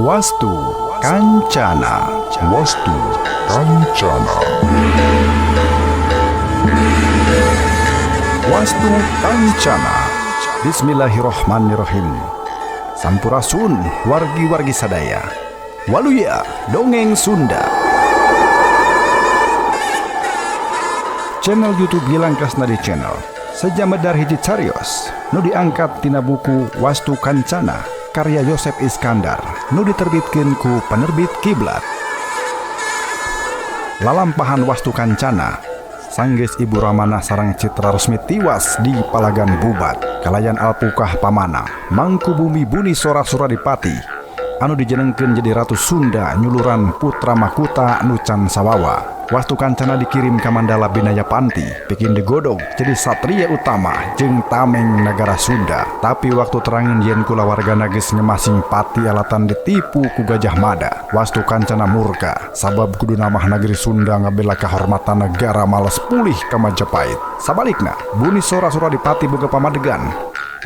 Wastu Kancana. Wastu Kancana. Wastu Kancana. Bismillahirrohmanirrohim. Sampurasun wargi-wargi sadaya. Waluya Dongeng Sunda. Channel YouTube Gilang Kasnadi Channel. Sejamedar hiji carios nu diangkat tina buku Wastu Kancana karya Yosep Iskandar nu diterbitkeun ku penerbit Kiblat. Lalampahan Wastu Kancana sanggeus Ibu Ramana sareng Citra Resmi tiwas di Palagan Bubat kalayan Alpukah Pamana Mangkubumi Buni Sora Suradipati anu dijenengkeun jadi Ratu Sunda nyuluran Putra Mahkota nu can sawawa. Wastu Kancana dikirim ka Mandala Binaya Panti bikin digodog jadi satria utama jeung tameng negara Sunda. Tapi waktu terangin yen kulawargana geus nyemasing pati alatan ditipu ku Gajah Mada. Wastu Kancana murka sabab kudu namah negeri Sunda ngabela kehormatan negara males pulih ka Majapahit. Sabalikna Buni Sora Suradipati boga pamadegan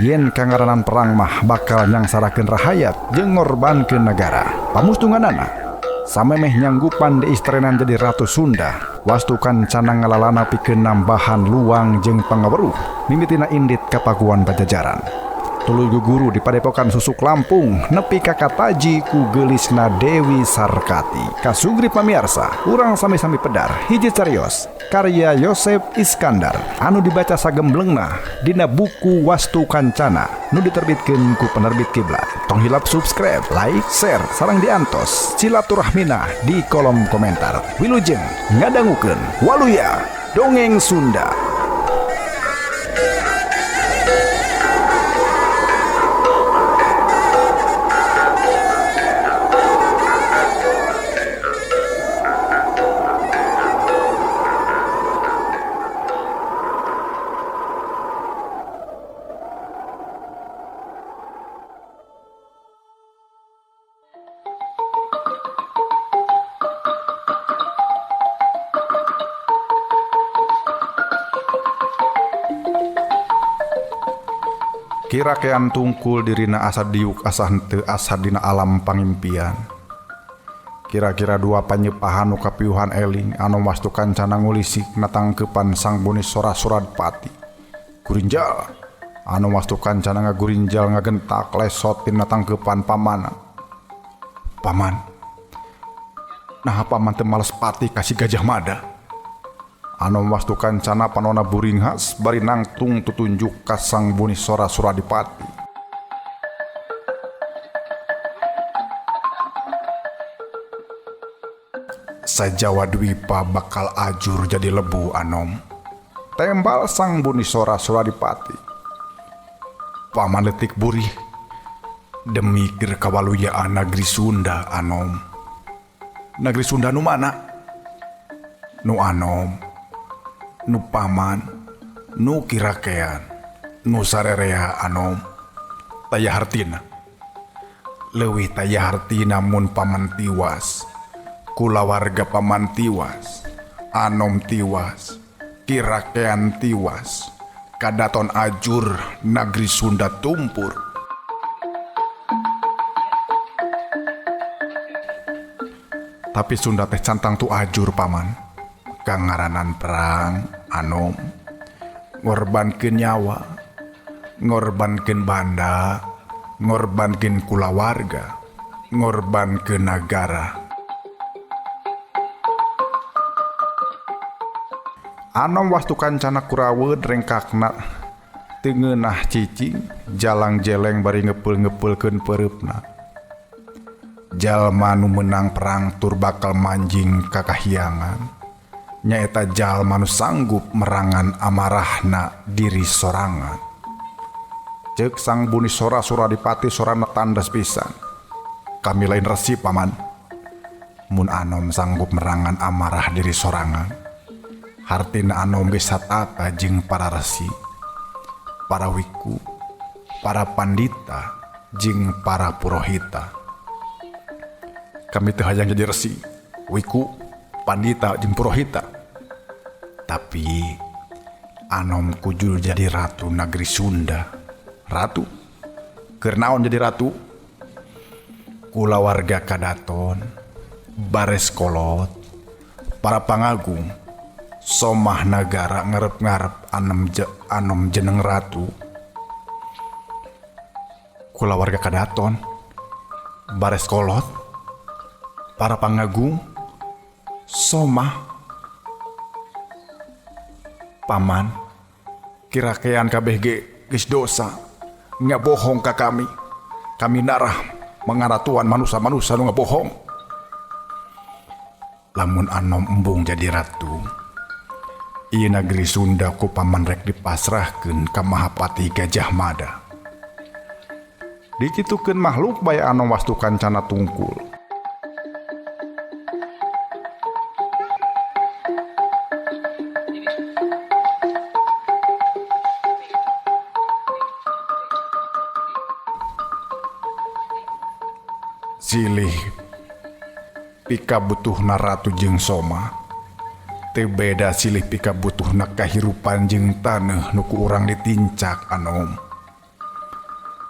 yen kangaranan perang mah bakal nyangsarakeun rahayat jeung ngorbankeun negara. Pamustunganana samemeh nyanggupan diistrenan jadi Ratu Sunda, Wastu Kancana ngalalana pikeun nambahan luang jeung pangaweruh mimitina indit ka Pakuan Pajajaran. Tuluy guguru di Padepokan Susuk Lampung nepi ka kataji ku geulisna Dewi Sarkati. Kasugri pamiarsa, urang sami-sami pedar hiji carios karya Yosep Iskandar anu dibaca sagemblengna dina buku Wastu Kancana nu diterbitkeun ku penerbit Kiblat. Tong hilap subscribe, like, share, sareng diantos silaturahmina di kolom komentar. Wilujeng ngadangukeun Waluya Dongeng Sunda. Kirakean tungkul dirina asa diuk asa henteu asa dina alam pangimpian. Kira-kira dua panyepahan nu kapiuhan eling anu Wastu Kancana ngulisik natangkepan sang Buni Sora Suradipati. Gurinjal anu Wastu Kancana ngagurinjal ngagentak lesot dina tangkepan pamana. Paman, nah paman teu males pati ka si Gajah Mada. Anu Wastu Kancana panona buringhas bari nangtung tutunjuk ka sang Buni Sora Suradipati. Sajawa Dwipa bakal ajur jadi lebu anom. Tembal sang Buni Sora Suradipati. Paman letik burih demi keur kawaluyaan negeri Sunda anom. Negeri Sunda nu mana? Nu anom, nu paman, nu kirakean, nu sarerea anom. Taya hartina. Leuwih taya hartina mun paman tiwas, kulawarga paman tiwas, anom tiwas, kirakean tiwas, kadaton ajur negeri Sunda tumpur. Tapi Sunda teh cantang tu ajur paman. Kangaranan perang anom, ngorbankeun nyawa, ngorbankeun banda, ngorbankeun kulawarga, ngorbankeun nagara. Anom Wastu Kancana kuraweud rengkakna teu ngeunah cicing, jalang jeleng bari ngepeul-ngepeulkeun peureupna. Jalma nu meunang perang tur bakal manjing ka kahyangan. Nyaeta jalma nu sanggup merangan amarahna diri sorangan. Ceuk sang Buni Sora Suradipati sorana tandas pisan. Kami lain resi paman. Mun anom sanggup merangan amarah diri sorangan, hartina anom geus satata jeung para resi, para wiku, para pandita, jeung para purohita. Kami teu hayang jadi resi, wiku, pandita jeung purohita. Tapi anom kujul jadi ratu negeri Sunda. Ratu? Keur naon jadi ratu? Kulawarga kadaton, bares kolot, para pangagung, somah nagara ngarep-ngarep anom jeneng ratu. Kulawarga kadaton, bares kolot, para pangagung, somah, paman, kirakean kabeh ge geus dosa, ngabohong ka kami, kami narah mangaratuan manusa-manusa nu ngabohong. Lamun anom embung jadi ratu, ieu negeri Sunda ku paman rek dipasrahkeun ka Mahapati Gajah Mada. Dikitukeun makhluk bae Anom Wastu Kancana tungkul. Silih pikabutuhna ratu jeung soma teu beda silih pikabutuhna kahirupan jeung taneuh nu ku urang ditincak anom.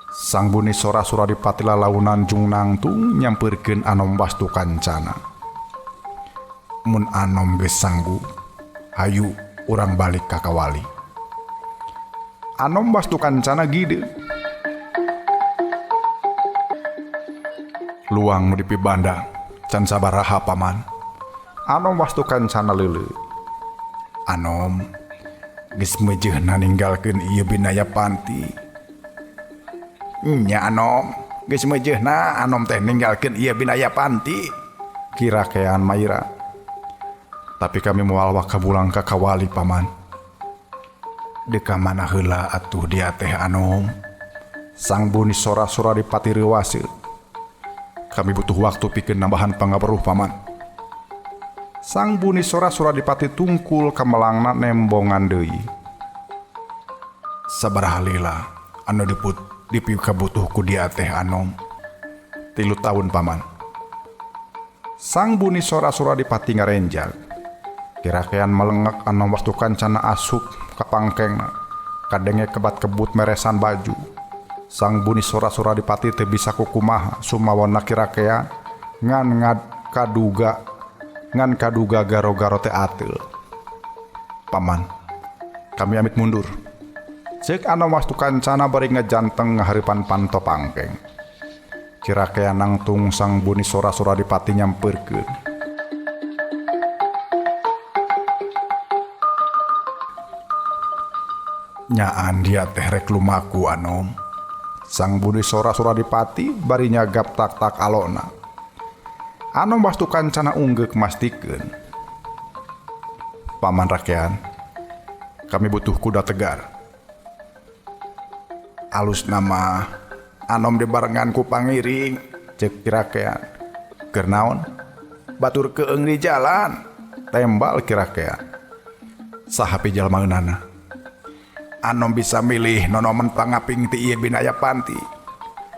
Sang Buni Sora Suradipati lalaunan jung nangtung nyampeurkeun Anom Wastu Kancana. Mun anom geus sanggup, hayu urang balik ka kawali. Anom Wastu Kancana gide. Luang nu dipibanda can sabaraha paman. Anom Wastu Kancana leuleuh. Anom geus meujeuhna ninggalkeun ieu binaya panti. Nya anom geus meujeuhna anom teh ninggalkeun ieu binaya panti. Kirakean Maira. Tapi kami moal waka bulang ka kawali paman. Deka mana heula atuh dia teh anom. Sang Buni Sora Suradipati reuwaseut. Kami butuh waktu pikeun nambahan pangaweruh paman. Sang Buni Sora Suradipati tungkul kamelangna nembongan deui. Sabaraha lila anu dipikabutuh ku dia teh anom? 3 tahun paman. Sang Buni Sora Suradipati ngarenjag. Kirakean melengak Anom Wastu Kancana asup ka pangkengna. Kadenge kebat-kebut meresan baju. Sang Buni Sora Suradipati teu bisa kukumaha sumawona kirakean ngan ngad kaduga ngan kaduga garo-garo teh ateul. Paman, kami amit mundur. Ceuk Anom Wastu Kancana bari ngajanteng ngahareupan panto pangkeng. Kirakean nangtung Sang Buni Sora Suradipati nyampeurkeun. Nyaan dia teh rek lumaku anom. Sang Buni Sora Suradipati bari nyagap tak-tak alona. Anom Wastu Kancana unggeuk mastikeun. Paman rakean, kami butuh kuda tegar. Alus nama anom dibarengan ku pangiring, ceuk kirakean. Keur naon? Batur keung di jalan, tembal kirakean. Saha pijalmaeunana? Anom bisa milih nonomen pangaping ti ieu binaya panti.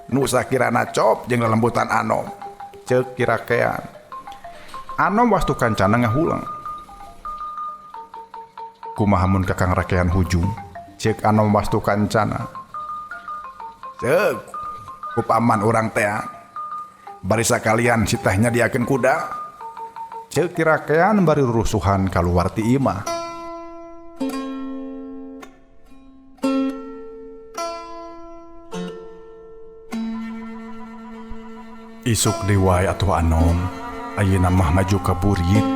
Nu sakirana cop jeung lelembutan anom, ceuk kirakean. Anom Wastu Kancana ngahulang. Kumaha mun kakang rakean hujung, ceuk Anom Wastu Kancana. Ceuk ku paman urang tea. Bari sakalian si teh nyadiakeun kuda. Ceuk kirakean bari rusuhan kaluar ti imah. Isuk deui atuh anom, ayeuna mah maju ka burit.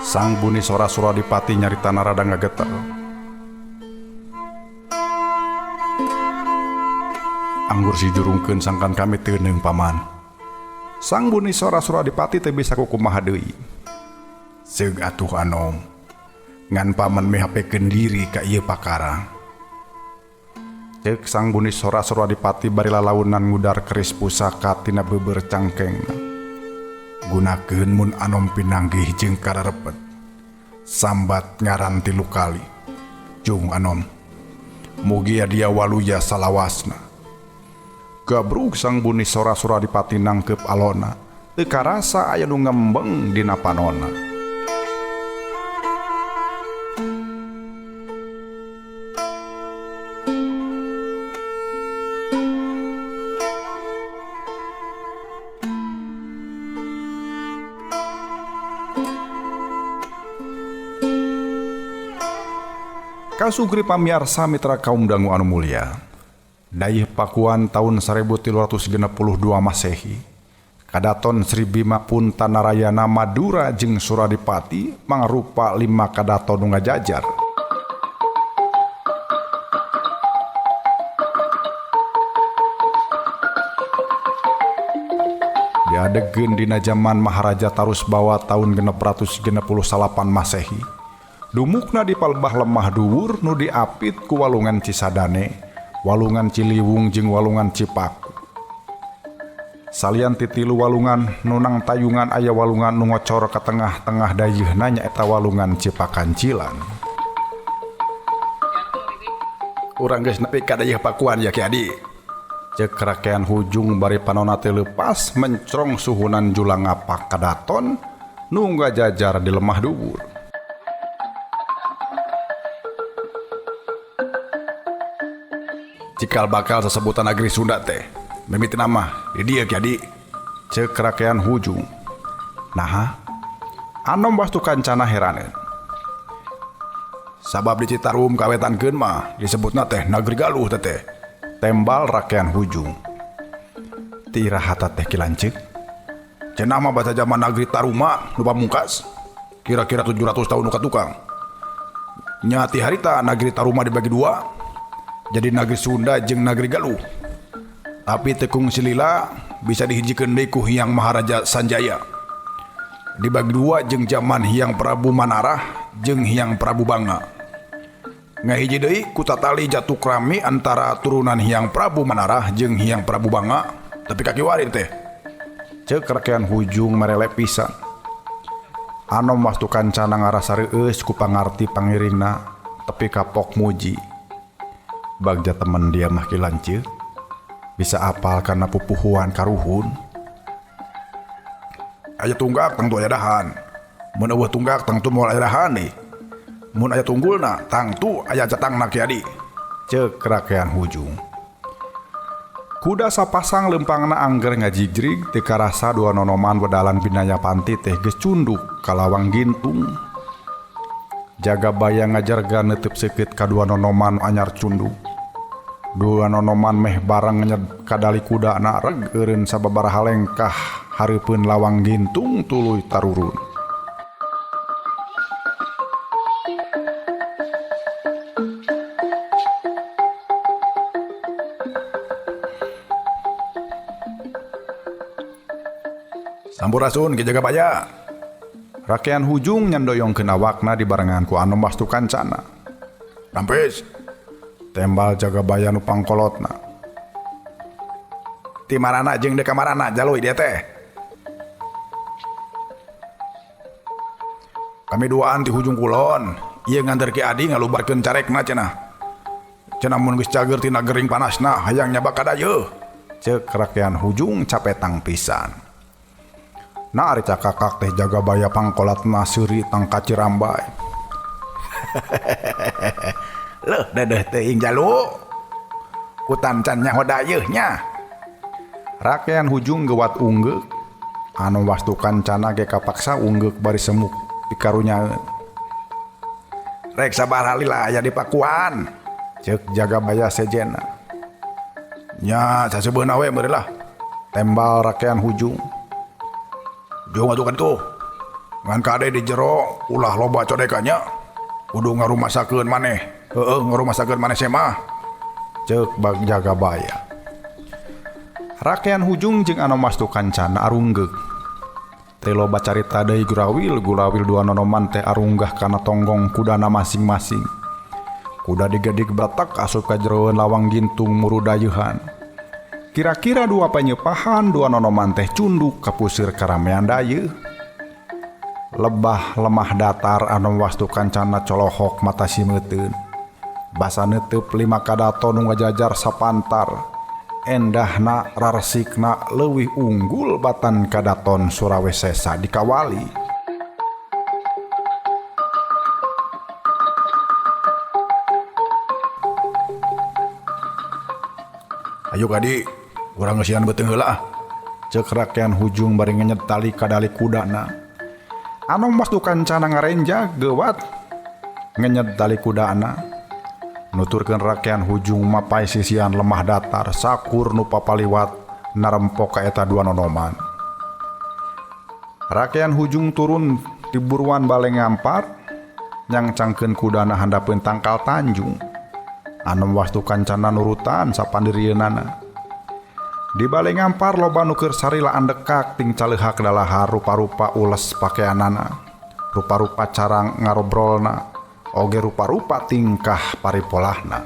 Sang Buni Sora Suradipati nyaritana rada ngageter. Anggur sijurungkeun sangkan kami teuneung paman. Sang Buni Sora Suradipati teu bisa kukumaha deui. Seug atuh anom, ngan paman mihapekeun diri ka ieu pakara. Ceuk Sang Buni Sora Suradipati bari lalaunan ngudar keris pusaka tina beubeur cangkengna. Gunakeun mun anom pinanggih jeung kararepet. Sambat ngaran 3 kali. Jung anom, mugia dia waluya salawasna. Gabrug Sang Buni Sora Suradipati nangkep alona. Teu karasa aya nu ngembeng dina panona. Kasugri pamiarsa mitra kaum dangu anu mulya. Dayeuh Pakuan taun 1362 Masehi. Kadaton Sri Bima Puntanarayana Madura jeung Suradipati mangrupa 5 kadaton nu ngajajar. Diadegeun dina jaman Maharaja Tarusbawa taun 668 Masehi. Dumukna di palebah lemah dhuwur nu diapit ku walungan Cisadane, walungan Ciliwung jeung walungan Cipaku. Salian ti tilu walungan nu nang tayungan aya walungan nu ngocor ka tengah-tengah dayeuhna nyaeta walungan Cipakancilan. Urang geus nepi ka dayeuh Pakuan ya Ki Adi. Ceuk rakean hujung bari panona teh leupas mencrong suhunan julang ngapak kadaton nu ngajajar di lemah dhuwur. Cikal bakal sesebutan negeri Sunda teh mimiti nama di dieu Ki Adi. Ceuk rakean hujung. Naha? Anom Wastu Kancana heraneun. Sabab di Citarum kawetankeun mah disebutna teh Nagri Galuh teh. Tembal rakean hujung. Ti iraha teh Ki Lanceuk? Cenah mah basa jaman Nagri Taruma nu pamungkas. Kira-kira 700 tahun nu katukang. Nya ti harita Nagri Taruma dibagi dua. Jadi Nagri Sunda jeung Nagri Galuh. Tapi tekung silila bisa dihijikeun deui ku Hyang Maharaja Sanjaya. Dibagi dua jeung jaman Hyang Prabu Manarah jeung Hyang Prabu Banga. Ngahiji deui ku tatali jatukrami antara turunan Hyang Prabu Manarah jeung Hyang Prabu Banga, tapi kakiwari teh. Ceuk rakean hujung merele pisan. Anom Wastu Kancana ngarasa reueus ku pangarti pangiringna, tepi kapok muji. Bagja temen dia mah Ki Lanceuk, bisa apal kana pupuhuan karuhun. Aya tunggak tangtu aya dahan. Mun eueuh tunggak tangtu moal aya dahan nih. Mun aya tunggulna tangtu aya catangna Ki Adi. Ceuk rakean hujung. Kuda sapasang lempangna angger ngajigrig teu karasa dua nonoman wedalan binaya panti teh geus cunduk ka lawang gintung. Jaga baya ngajarga neuteub seukeut ka dua nonoman anyar cunduk. Dua nonoman meh bareng nyed kadali kudana reg eureun sababaraha lengkah hareupeun lawang gintung tuluy tarurun. Sampurasun Ki Jagabaya. Rakean hujung nyandoyongkeun awakna dibarengan ku Anom Wastu Kancana. Rampes. Tembal Jagabaya nu pangkolotna. Ti marana jeung deuk ka marana jaluy dia teh. Kami duaan ti hujung kulon. Ieu nganter Ki Adi ngalubarkeun carekna cenah. Cenah mun geus cager tina gering panasna hayang nyabak ka dayeuh. Ceuk rakean hujung capetang pisan. Nah ari cakakak teh Jagabaya pangkolatna seuri tangka Cirambay. Leuh dedeh teuing jalu. Kutan can nyaho dayeuh nya. Rakean hujung gewat unggeuk. Anu Wastu Kancana ge kapaksa unggeuk bari semuk pikarunyaeun. Rek sabaraha lila aya di Pakuan. Ceuk Jagabaya sejena. Nya sasebeuna we meureun lah. Tembal rakean hujung. Jung atuh kan tuh. Ngan kade di jero ulah loba codekanya. Kudu ngarumasakeun maneh. Heueuh ngarumasakeun maneh semah. Ceuk bag Jagabaya. Rakean hujung jeung Anom Wastu Kancana arunggeuk. Teu loba carita deui gurawil, gurawil dua nonoman teh arunggah kana tonggong kudana masing-masing. Kuda digedig batak asup ka jeroeun lawang gintung muru dayeuhan. Kira-kira dua panyepahan dua nonoman teh cunduk ka puseur karamean dayeuh. Lebah lemah datar Anom Wastu Kancana colohok mata simeuteun. Basa neuteub 5 kadaton nu ngajajar sapantar. Endahna rarsikna leuwih unggul batan kadaton Surawisesa dikawali. Ayo Kadi, urang ngeusian beuteung heula ah. Ceuk rakean hujung bari ngenyet tali kadali kudana. Anom Wastu Kancana ngarenja geuwat ngenyet tali kudana. Nuturkeun rakean hujung mapay sisian lemah datar sakur nu papaliwat narempok ka eta dua nonoman. Rakean hujung turun ti buruan bale ngampar nyangcangkeun kudana handapeun tangkal tanjung. Anom Wastu Kancana nurutan sapandirieunana. Di bale ngampar loba nu keur sarila andekak ting caleuhak dalahar rupa-rupa ules pakeanana, rupa-rupa cara ngarobrolna, oge rupa-rupa tingkah paripolahna.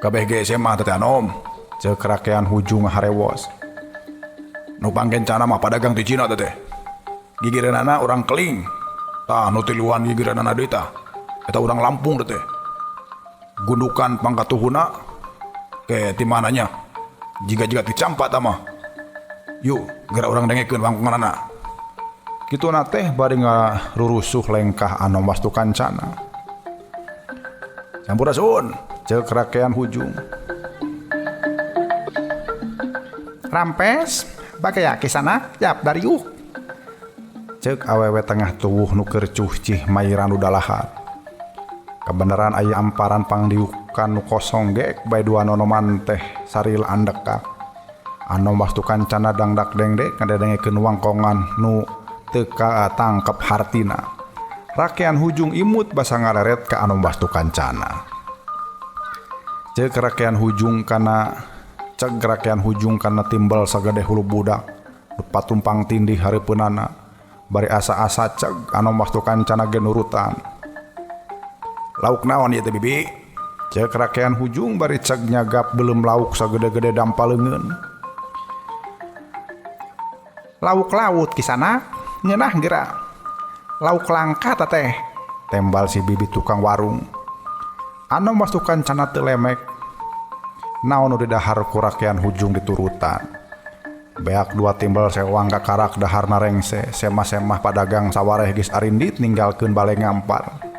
Kabeh ge mah teh Anom, ceuk rakean hujung harewos. Nu pangkencana mah padagang ti Cina teh. Gigireunana urang Keling. Tah nu tiluan gigireunana deui tah. Eta urang Lampung teh. Gundukan pangkatuhuna ke ti mananya? Jiga-jiga ti Campa tah mah. Yuk, geura urang dengekeun wangkunganana. Kituna teh bari ngarurusuh lengkah Anom Wastu Kancana. Sampurasun, ceuk rakean hujung. Rampes, bagaya kisana, yap dariuh. Ceuk awewe tengah tuwuh nu keur cuhcih mairan nu dalahar. Kebenaran aya amparan pangdiukan nu kosong gek bae dua nonoman teh saril andekak. Anom Wastu Kancana dangdak dengdek ngadengekeun wangkongan nu teu katangkep hartina. Rakean hujung imut basa ngareret ka Anom Wastu Kancana. Ceuk rakean hujung kana ceg rakean hujung kana timbel sagede hulu budak nu patumpang tindih hareupeunana. Bari asa-asa ceg Anom Wastu Kancana ge nurutan. Lauk naon ieu teh bibi? Ceuk rakean hujung bari ceg nyagap belum lauk sagede-gede dampa leungeun. Lauk laut kisana ngeunah geura. Lauk langka ta teh, tembal si bibi tukang warung. Anom Wastu Kancana teu lemek. Naon nu didahar ku rakean hujung diturutan. Beak dua timbel sewang kakarak daharna rengse, semah-semah padagang sawareh geus arindit ninggalkeun bale ngampar.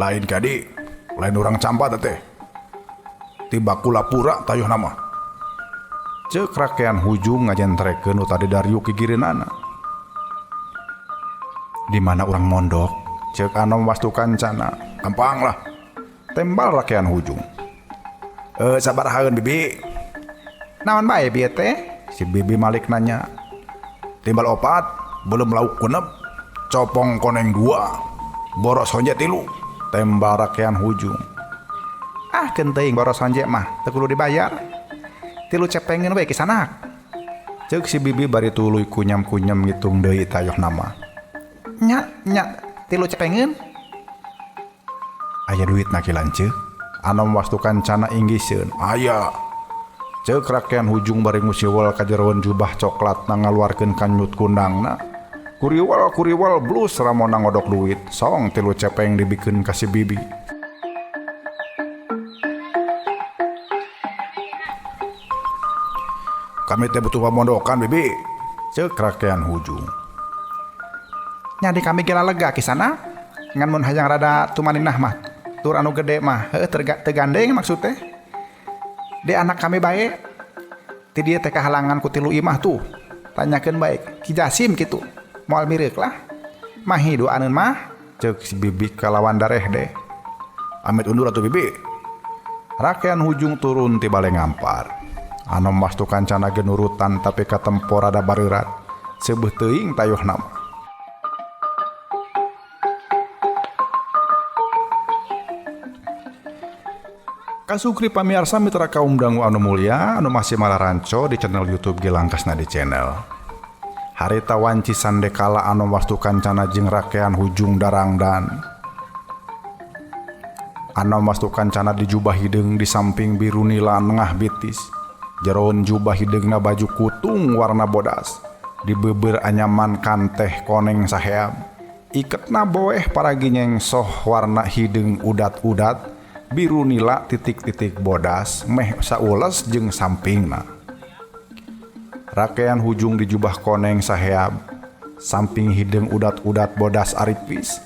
Lain kadi, lain urang Campa teh. Tiba Kulapura tayuh nama. Ceuk rakean hujung ngajentrekeun nu tadi dariuk gigireunana. Di mana urang mondok? Ceuk Anom Wastu Kancana. Gampang lah. Tembal rakean hujung. Sabarahaeun bibi? Naon bae bieu teh? Si bibi malik nanya. Timbal opat, belum lauk kunep, copong koneng 2, boros honje 3. Tembal rakean hujung. Ah, kenteuing boros honje mah, teu kudu dibayar. 3 cepengeun we kisanak. Ceuk si bibi bari tuluy kunyam-kunyam ngitung deui tayoh nama. Nya, nya, 3 cepengeun. Aya duit na ki lanceuk? Anom Wastu Kancana inggiseun. Aya. Ceuk rakean hujung bari ngusiwel ka jeroan jubah coklat na ngaluarkeun kanyut kundangna. Kuriwal-kuriwal blus ramona ngodok duit. Song 3 cepeng dibikeun ka si bibi. Kami teh butuh pamondokan bibi. Ceuk rakean hujung. Nyadi kami gela lega kisana. Ngan mun hayang rada tumaninah mah tur anu gede mah heuh tergandeng maksud teh. De anak kami bae. Ti dieu teh kahalangan ku 3 imah tuh. Tanyakeun bae Ki Jasim kitu. Moal mireuk lah. Mahi doaneun mah. Ceuk si bibi kalawan dareh deh. Amit undur atuh bibi. Rakean hujung turun ti bale ngampar. Anom Wastu Kancana ge nurutan tapi katempo rada bareurat. Seubeuh teuing tayuh nama. Kasukri pamiarsa mitra kaum dangu anu mulia anu masih malaranco di channel YouTube Gilang Kasnadi Channel. Harita wanci sandekala Anom Wastu Kancana jeung rakean hujung darangdan. Anom Wastu Kancana di jubah hideung di samping biru nila nengah bitis. Jeroan jubah hideungna baju kutung warna bodas. Dibeber anyaman kanteh koneng saheab. Iketna boeh paragi nyengsoh warna hideung udat-udat. Biru nila titik-titik bodas meh saules jeung sampingna. Rakean hujung dijubah koneng saheab, samping hideung udat-udat bodas aripis.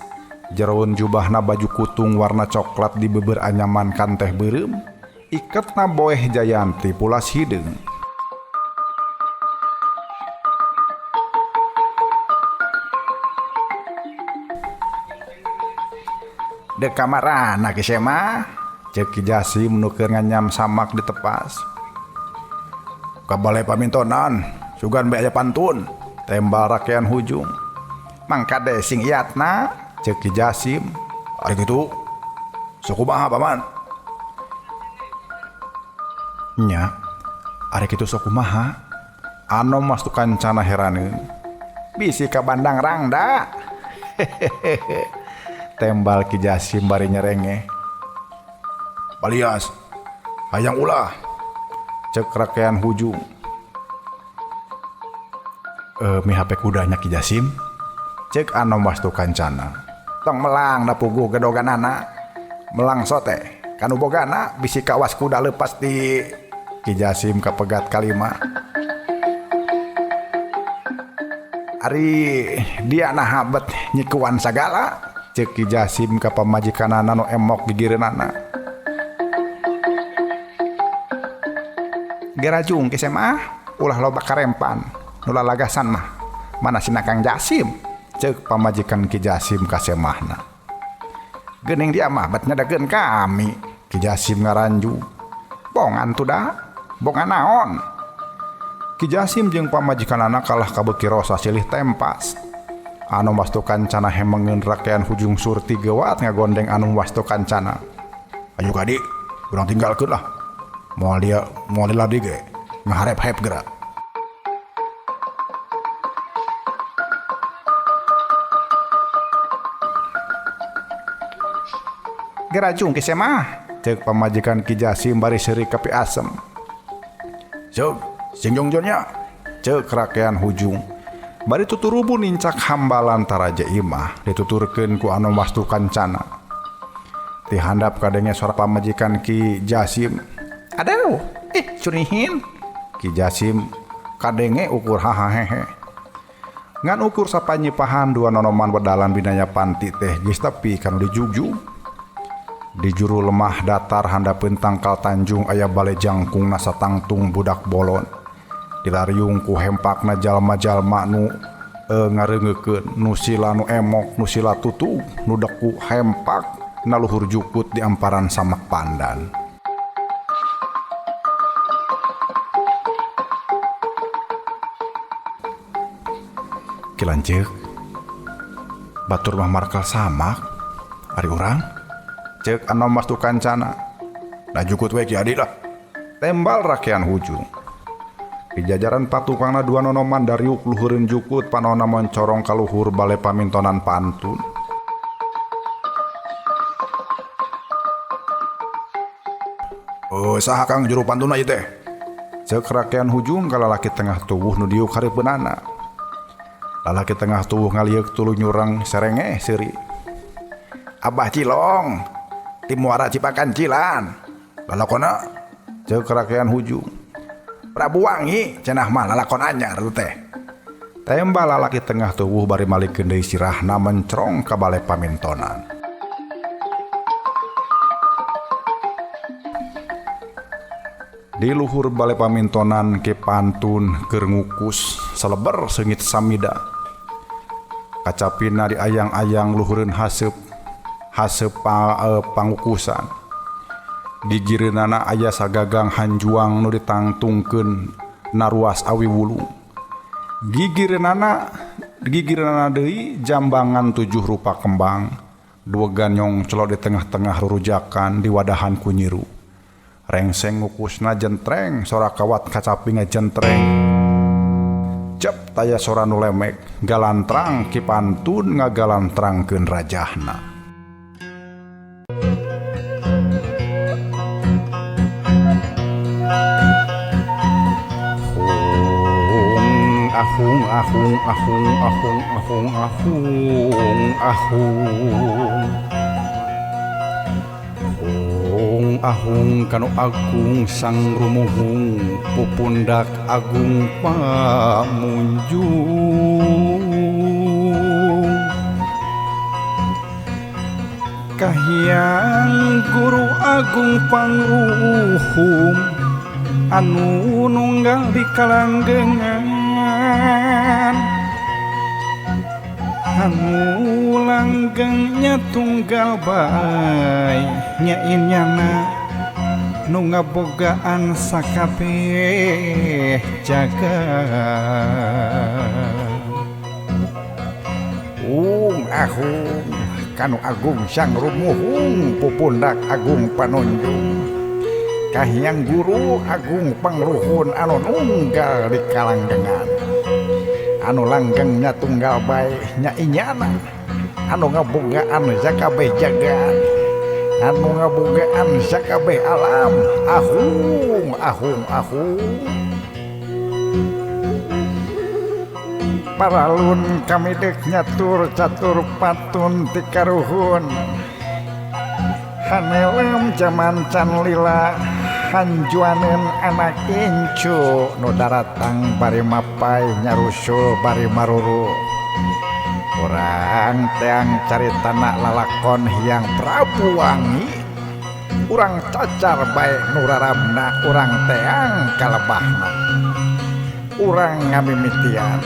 Jeroeun jubahna baju kutung warna coklat di beber anyaman kanteh beureum, iketna boeh jayanti pulas hideung. Dek kamarana Ki Sema? Ceuk Ki Jasim nu keur nganyam samak ditepas. Ka bale pamintonan, sugan bae aya pantun, tembal rakean hujung. Mangkade sing iatna, ceuk Ki Jasim. Ari kitu, sok kumaha paman? Nya, ari kitu sok kumaha? Anom wastu kancana heraneun. Bisi ka Bandang Rangda. Hehehe. Tembal Ki Jasim bari nyerengeh. Palias, hayang ulah, ceuk rakean hujung. Mi HP kudanya Ki Jasim, ceuk Anom wastu kancana. Tong melang da puguh gedoganana, melang sote kanu bogana bisi kawas kuda leupas di Ki Jasim kapegat kalima. Ari dia naha bet nyikuan sagala, ceuk Ki Jasim ka pamajikanana nu emok gigireunana. Gerajung Ki Semah, ulah loba karempan, nu lalagasan mah mana sina Kang Jasim, ceuk pamajikan Ki Jasim ka Semahna. Geuning dia mah bet nyedekeun kami, Ki Jasim ngaranju. Bongan tuh da, bongan naon? Ki Jasim jeung pamajikanana kalah kabeuki rosa silih tempas. Anom wastu kancana hemengeun rakean hujung surti gewat ngagondeng Anom wastu kancana. Ayo kadi, urang tinggalkeun lah. Moal dia, moal lila deui ge, ngaharep-hep geura. Gerajung Ki Semah, ceuk pamajikan Ki Jasim bari seuri kapi asem. Ceuk, sing jongjonnya, ceuk rakean hujung. Bari tuturubu nincak hambalan taraje imah dituturkeun ku Anom wastu kancana. Ti handap kadenge suara pamajikan Ki Jasim. Aduh, ih curihin. Ki Jasim kadenge ukur hahahehe. Ngan ukur sapanyipahan dua nonoman wedalan binaya panti teh geus tepi kanu dijugjug. Di juru lemah datar handapeun tangkal tanjung aya bale jangkungna satangtung budak bolon. Dilariung ku hempakna jalma-jalma nu ngareungeukeun, nu sila nu emok, nu sila tutug, nu deku hempak na luhur jukut di amparan samak pandan. Ki lanceuk, batur mah markal samak, ari urang? Ceuk Anom wastu kancana. Da jukut we Ki Adi lah, tembal rakean hujung. Di jajaran patukangna dua nonoman dariuk luhureun jukut panona moncorong ka luhur bale pamintonan pantun. Oh, saha Kang juru pantun ieu teh? Ceuk rakean hujung ka lalaki tengah tubuh nu diuk hareupeunana. Lalaki tengah tubuh ngalieuk tuluy nyurang serengeh seuri. Abah Cilong, ti Muara Cipakancilan. Lalakona? Ceuk rakean hujung. Prabu Wangi cenah mah lalakon anyar teh. Tembal lalaki tengah tubuh bari malikeun deui sirahna mencrong ka bale pamintonan. Di luhur bale pamintonan Ki Pantun keur ngukus seleber seungit samida. Kacapina diayang-ayang luhureun haseup haseup pangukusan. Gigireunana aya sagagang hanjuang nu ditangtungkeun naruas awi wulu. Gigireunana deui jambangan 7 rupa kembang, dua ganyong celok di tengah-tengah rurujakan di wadahan ku nyiru. Rengseng ngukusna jentreng, sora kawat kacapi ngajentreng. Cep taya sora nu lemek, galantrang Ki Pantun ngagalantrangkeun rajahna. Ahung ahung ahung ahung ahung ahung ahung. Ahung kanu agung sang rumuhung pupundak agung pamunjung Kahiyang guru agung pangruhum anu nunggal di kalanggengan anu langgengnya tunggal bae nya inyana nu ngabogaan sakabeh jagat. Ung ahung kanu agung sang rumuhung pupundak agung panonjung Kahiyang guru agung pangruhun anu nunggal di kalanggengan anu langgengnya tunggal bae nya inyana anu ngabogaan sakabeh jagat anu ngabogaan sakabeh alam. Ahung ahung ahung. Paralun kami dek nyatur catur patun ti karuhun hanelem jaman can lila hanjuaneun anak incu nu daratang bari mapai nyarusul bari maruru urang teang caritana lalakon Hyang Prabu Wangi urang cacar bae nu raramna urang teang kalebahna urang ngamimitian.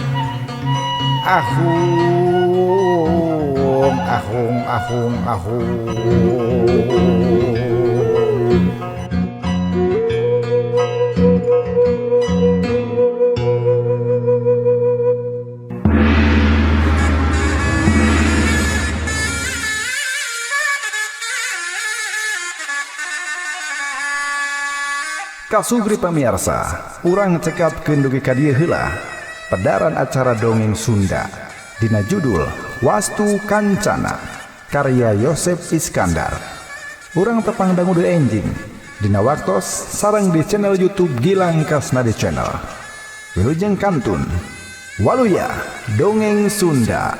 Ahung ahung ahung ahung. Kasugri pamirsa, urang cekapkeun dugi ka dieu heula pedaran acara dongeng Sunda dina judul Wastu Kancana karya Yosep Iskandar. Urang tepang dangu deui enjing dina waktos sareng di channel YouTube Gilang Kasnadi Channel. Wilujeng kantun. Waluya Dongeng Sunda.